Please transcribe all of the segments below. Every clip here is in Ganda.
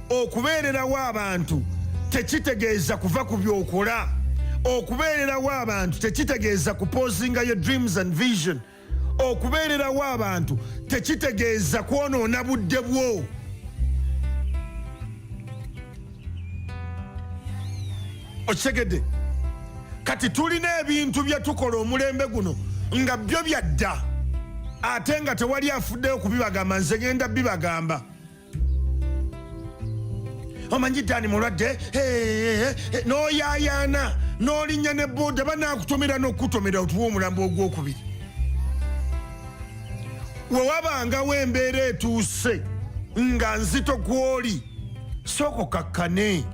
Okubeererawo abantu tekitegeeza kuva ku byokola. Okubeererawo abantu tekitegeeza kupausinga your dreams and vision. Okubeererawo abantu tekitegeeza kwonoona budde bwo. Okitegedde? Kati tulina ebintu bye tukola omulembe guno nga byo byadda, ate nga tewali afuddeyo kubibagamba. Nze ngenda bibagamba. Omanyi Dani mulwadde, n'oyayaana n'olinnya ne boda, banaakutomera n'okukutomera otuwa omulambo ogwokubiri. We wabangawo embeera etuuse nga nzito kwoli, sooka okakkane.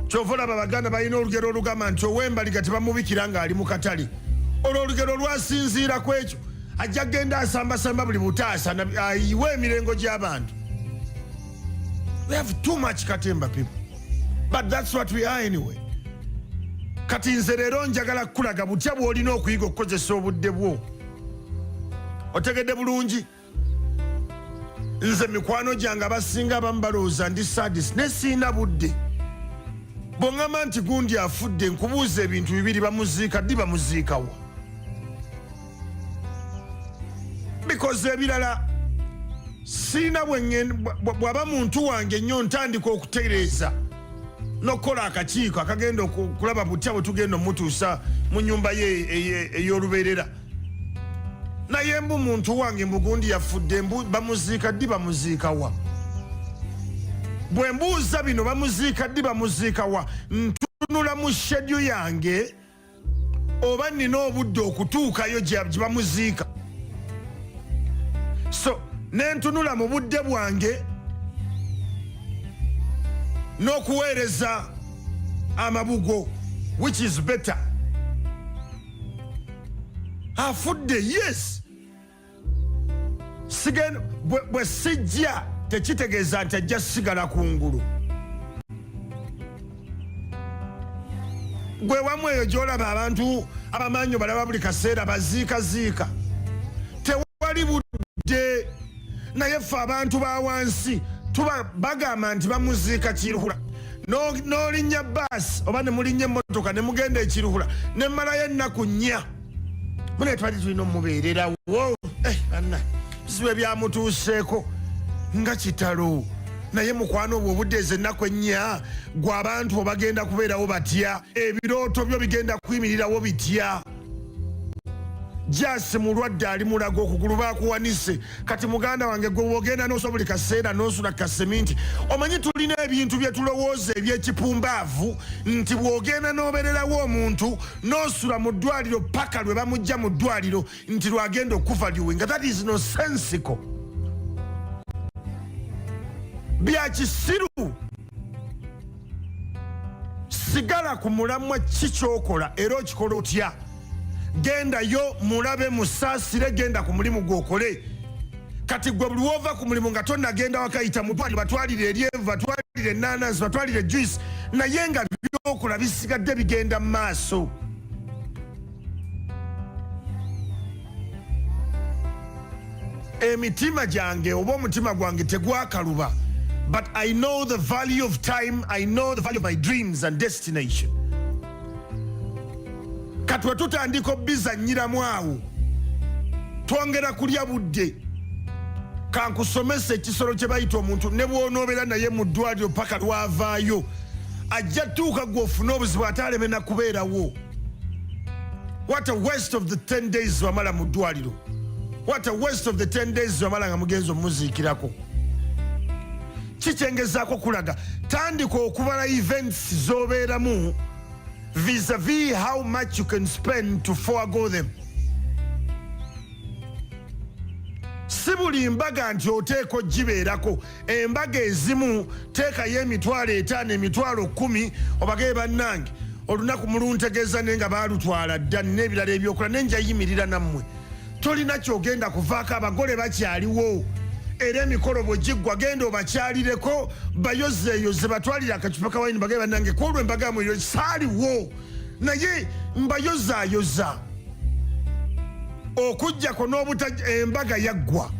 Kyova olaba Abaganda balina olugero olugamba nti ow'embaliga tebamubikira ng'ali mu katale. Olwo olugero lwasinziira ku ekyo, ajja kugenda asambasamba buli butaasa ayiwe emirengo gy'abantu. We have too much katemba people, but that's what we are anyway. Kati nze leero njagala kukulaga butya bw'olina okuyiga okukozesa obudde bwo. Otegedde bulungi? Nze mikwano gyange abasinga abamu balowooza ndi sadis, ne siina budde. Bw'oŋŋamba nti gundi afudde, nkubuuza ebintu bibiri: bamuziika ddi, bamuziikawa? Because ebirala siina. Bw'aba muntu wange nnyo, ntandika okutereeza n'okukola akakiiko akagenda okulaba butya bwe tugenda omutuusa mu nyumba ye ey'olubeerera. Naye mbu muntu wange, mbu gundi yafudde, mbu bamuziika ddi, bamuziikawa? Bwe mbuuza bino, bamuziika ddi, bamuziikawa, ntunula mu schedule yange oba nina obudde okutuukayo gye bamuziika. So nentunula mu budde bwange n'okuweereza amabugo, which is better? Afudde, yes. Sigen bwe sijja tekitegeeza nti ajja sigala kungulu. Gwe wamu eyo gyolaba abantu abamanyi balaba buli kaseera baziikaziika, tewali budde. Naye ffe abantu ba wansi tuba bagamba nti bamuziika Kiruhura, n'olinnya baasi oba ne mulinnya emmotoka ne mugenda ekiruhura ne mmalayo ennaku 4. Mune twali tulina omubeererawo. Banna, bizibu ebyamutuuseeko nga kitalo. Naye mukwano, obwo obudde, ezo ennaku 4, gwe abantu obagenda kubeerawo batya? Ebirooto byo bigenda kuyimirirawo bitya? Jasi mulwadde, ali mulaga okugulu bakuwanise. Kati muganda wange, gwe wogenda nosa buli kaseera nosula kaseminti. Omanyi tulina ebintu bye tulowooza ebyekipumbaavu nti bw'ogenda n'obererawo omuntu n'osula mu ddwaliro paka lwe bamugja mu ddwaliro nti lwagenda okuvaluinga. That is nonsensical, bya kisiru. Sigala ku mulamwa. Ki kyokola era okikola otya? Gendayo mulabe, musaasire, genda ku mulimu gwokole. Kati gwe buli wova ku mulimu nga tonagenda wakayita mutwalire, batwalire eryenvu, batwalire enanansi, batwalire juice, naye nga byokola bisigadde bigenda mu maaso. Emitima gyange oba omutima gwange tegwakaluba, but I know the value of time, I know the value of my dreams and destination. Kati we tutandika obizanyiramu awo, twongera kulya budde. Kankusomesa ekisolo kye bayita omuntu. Ne bw'onoobeera naye mu ddwaliro paka lwavaayo, ajja tuuka gwe ofune obuzibu ate aleme nakubeerawo. What a waste of the 10 days wamala mu ddwaliro! What a waste of the 10 days wamala nga mugenzi omuziikirako! Kikyengezaako kulaga, tandika okubala events z'obeeramu vis-a-vis how much you can spend to forego them. Si buli mbaga nti oteeka ogibeerako. Embaga ezimu teekayo 50,000, 10,000, obagaye bannange olunaku muluntegeeza, naye nga baalutwala dda, nina ebirala ebyokola naye njayimirira nammwe. Tolina kyogenda kuvaako, abagole bakyaliwo. Era emikolo bwe giggwa, genda obakyalireko, bayozeeyoze, batwalire akacupa ka wayini, bagaye bannange kwolwo embaga yamwe saaliwo naye mbayozaayoza. Okujjako n'obuta embaga yaggwa.